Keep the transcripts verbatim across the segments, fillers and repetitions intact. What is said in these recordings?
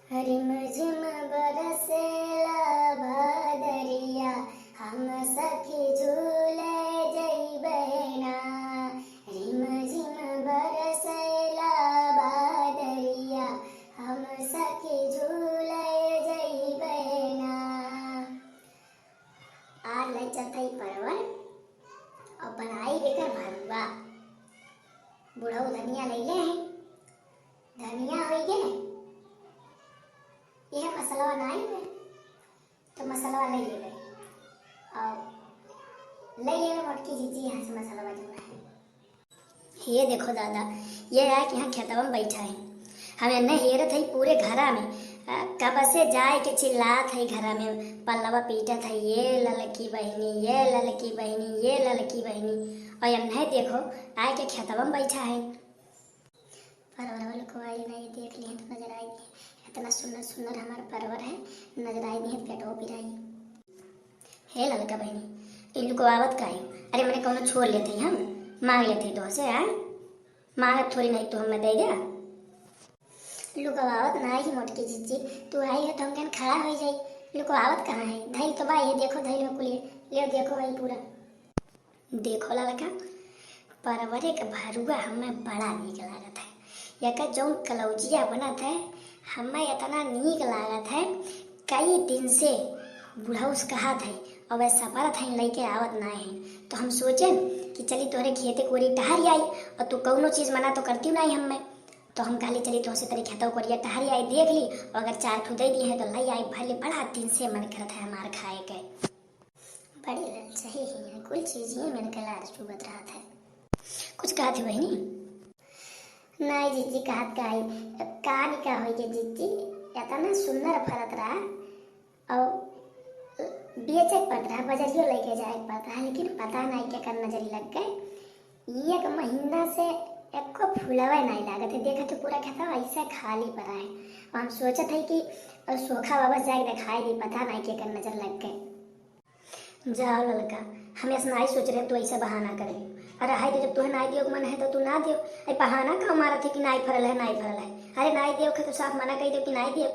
रिम झिम बरसेला बादरिया, हम सखी झूले जइबे ना। रिम झिम बरसेला बादरिया, हम सखी झूले जइबे ना। आज लइ चलत हई परवल अउर बनाई एकर भरुआ। बुढ़ऊ धनिया लइले हैं, धनिया होइ गए, यह मसलवा नाहीं है, तो मसलवा लइ लेबे अउर लइ लेबे मोटकी जीजी यहाँ से मसलवा जो है। ये देखो दादा, ये आके यहाँ खेतवा में बैठा है। हम एन्ने हेरत हई पूरे घरा में, आ, कब से जाए के चिल्लात हई घरा में, पल्लवा पीटत हई, "ये ललकी बहिनी, ये ललकी बहिनी, ये ललकी बहिनी।" अउर एन्ने देखो, आए के खेतवा में बैठा है। परवरवा लुकवाई ना, ये देख लिहे तो नजर आई दिहे। इतना सुंदर सुंदर हमार परवर है, नजर आई दिहे, पेटवो पिराई। हे ललका बहिनी, ई लुकवावत काहे? अरे मने कउनो छोड़ लेत हई हम, मांग लेत हई तोहसे, आ? मांगत थोड़ी नहीं तू हमें दे दे। लुकवावत ना ही मोटकी जीजी, तू आई हो तो हम कहन खड़ा होइ जाई। लुकवावत कहाँ है? धइल तो बा, ये देखो धइल हो कुलिए, ले देखो भाई पूरा। देखो ललका, परवरे के भरुआ हमें बड़ा नीक लागत है। एकर जौन कलौजिया बनत है, हमें इतना नीक लागत है। कई दिन से बुढ़ऊ से कहत है, अउर सपरत है, लइके आवत ना है। तो हम सोचेन कि चली तोहरे खेते कोरी टहर आई, अउर तू कउनो चीज मना तो करती नहीं हमें। तो हम कहली चली तोहसे तनी खेतवा कोरिया टहर आई, देख ली, अउर अगर चार ठू दे दिहे तो लइ आई, भले बड़ा दिन से मन करत है हमार खाए के। बड़ी ललचाई है, कुल चीज ही में कलार चुभत रहत है। कुछ कहत है बहिनी? नाई जीजी, कहत का है, का नहीं का होई के जीजी, इतना सुंदर फरत रहा अउर बेचे के पड़त रहा, बजरियो लइके जाए के पड़त रहा, लेकिन पता नहीं केकर नजरी लग गए। एक महीना से एको फूलवे नहीं लागत है, देखत है पूरा खेतवा ऐसे खाली पड़ा है। हम सोचत है कि सोखा वापस जाके दिखाई दी, पता नहीं केकर नजर लग गए। जाओ ललका, हम ऐसा नाई सोच रहे, तू ऐसा बहाना कर लियो। अरे हाय, तो जब तुहे नाई दियो के मन है तो तू ना दियो। अरे बहाना का मारत है कि नाई फरल है, नाई फरल है। अरे नाई दियो के तो साफ मना कर दियो कि नाई दियो।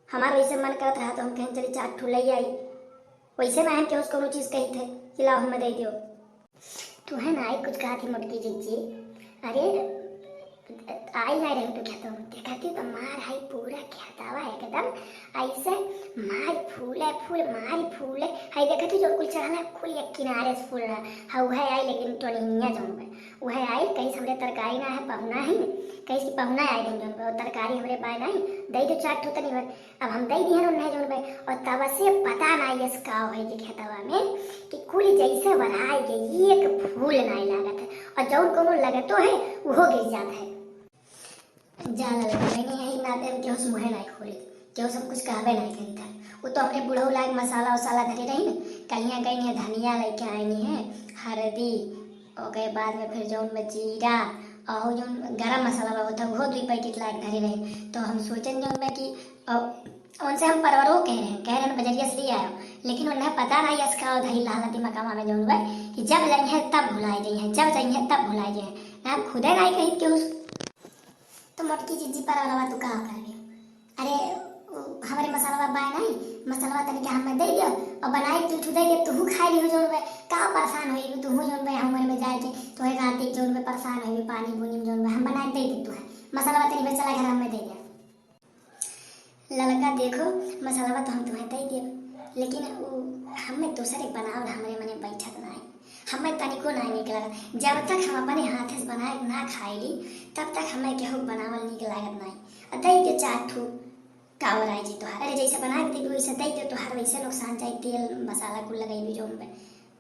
हमार वैसे मन करत रहा तो हम कहें चली चार ठू लइ आई। वैसे ना हम केहू से कउनो चीज कहित है कि लाओ हमें दे दियो। तुहे नाई कुछ कहत ही मोटकी जीजी। अरे, आई ना रहे तो खेतवा में, देखती तो मार है पूरा खेतवा एकदम ऐसे मार फूले फूल, मार फूले। है देखती जो कुल चढ़ल है, कुल एक किनारे से फूल रहा है। वह आई लेकिन टोनिया जौन बा, वह आई कहीं से हमरे तरकारी ना है, पहुना है, कहीं से पहुना आई रही जौन बा, और तरकारी हमरे पाए नहीं, दे दो चार ठो तनी भर। अब हम दे दिहन उन्हें जौन बा, और तब से पता नाई यस का होई के खेतवा में कि कुल जैसे बढ़ाई के एक फूल नाई लागत है, और जौन कोनो लगतो है उहो गिर जात है। जा ललका बहिनी, यही नाते हम केहू से मुँहे नाई खोली, केहू से हम कुछ कहबे नाई करी था। वो तो हमरे बुढ़ऊ लाग मसाला उसाला धरे रही न, कलियाँ गई है धनिया लेके आईनी है, हरदी, ओके बाद में फिर जौन में जीरा और जौन गरम मसाला बा होता उहो दुई पैकेट लाग धरे रही। तो हम सोचन जौन में कि अ, उनसे हम परवरो कह रहे हैं, कह रहे हैं बजरिया से ले आयो, लेकिन उन्हें पता नहीं यस का धइल रहला दिमागवा में जौन बा कि जब जइहें तब भुलाए जइहें, जब जइहें तब भुलाए जइहें। ना हम खुदे नहीं कही केहू से। तो मोटकी जीजी परवरवा तू का करबे? अरे उ, हमरे मसालवा बाय नहीं, मसालवा तनिक हमें दे दियो और बनाए तू ठू दे दे, तू खाए लियो जौन बा। का परेशान होई तू जौन बा हमरे में जाए के, तोहे खातिर जौन बा परेशान होई पानी बूनी में जौन बा हम बनाए दे दे तू है। मसालवा तनिक चला घर हमें दे दे। ललका देखो, मसालवा तो हम तुम्हें दे देब, लेकिन उ हमें दोसर एक बनावल हमरे मने बैठत नाई, हमें तनिको नाई नीक लागत। जब तक हम अपने हाथे से बनाए ना खाइली, तब तक हमें केहू के बनावल नीक लागत नाई। आ दे दे चार ठू, का ओराई जी तोहार? अरे जैसे बना के देबी वैसे दे दे, तोहार वैसे नुकसान जाई, तेल मसाला कुल लगैबी जौन पे।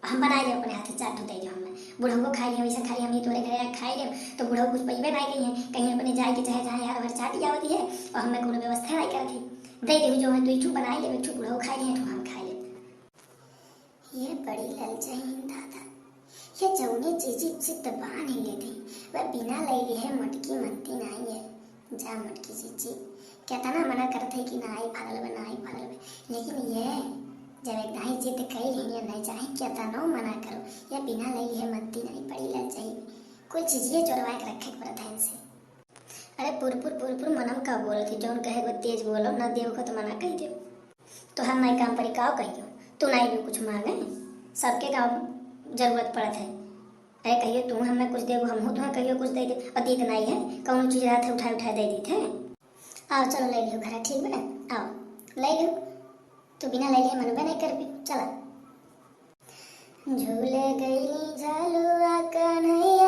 हम बनाए लेब अपने हाथे, चार ठो दे दे हमें। बुढ़ऊ खाई लेब, वैसे खाली हम ही तोरे घरे आके खाई लेब, तो बुढ़ऊ कुछ पइबे नाई कही है, कहीं अपने जाए के चाहे जहाँ यार भर चाट आवत है, और हमें कोनो व्यवस्था नाई करत है। दे दे जो है, दुई ठू बनाए लेब, एक ठू बुढ़ऊ खाई लेब, एक ठू हम खाई लेब। ये बड़ी ललचाइन दादा, ये जौने चीजी चित्त बांध लेत है, वह बिना ले लिए मोटकी मनती नाई है। जा मोटकी जीजी, केतना मना करत है कि नाई फरल बा, नाई फरल बा, लेकिन ये जब एक दाई जिद कई लेनी है, नहीं चाहे केतनो मना करो, ये बिना ले लिए मनती नाई, बड़ी ललचाई। कुल चीजिए चोरवा के रखे के पड़त है इनसे। अरे पुरपुर पुरपुर, मनम का बोलत ही, जौन कहे के तेज बोलो, ना देव को तो मना कहि देव। तोहार नाई काम परी काव कहियो, तू नाई भी कुछ मांगे, सबके का जरूरत पड़त है। अरे कहियो तू हमें कुछ देबो, हमहू तुम्हें कहियो कुछ दे दे, और दीत नाई है, कौनो चीज रहत है उठाए उठाए दे दीत है। आओ चलो ले लियो घरा, ठीक बा, आओ ले लियो, तू बिना ले लिए मनबे नहीं कर भी, चला। झूले गई झलुआ कन्हैया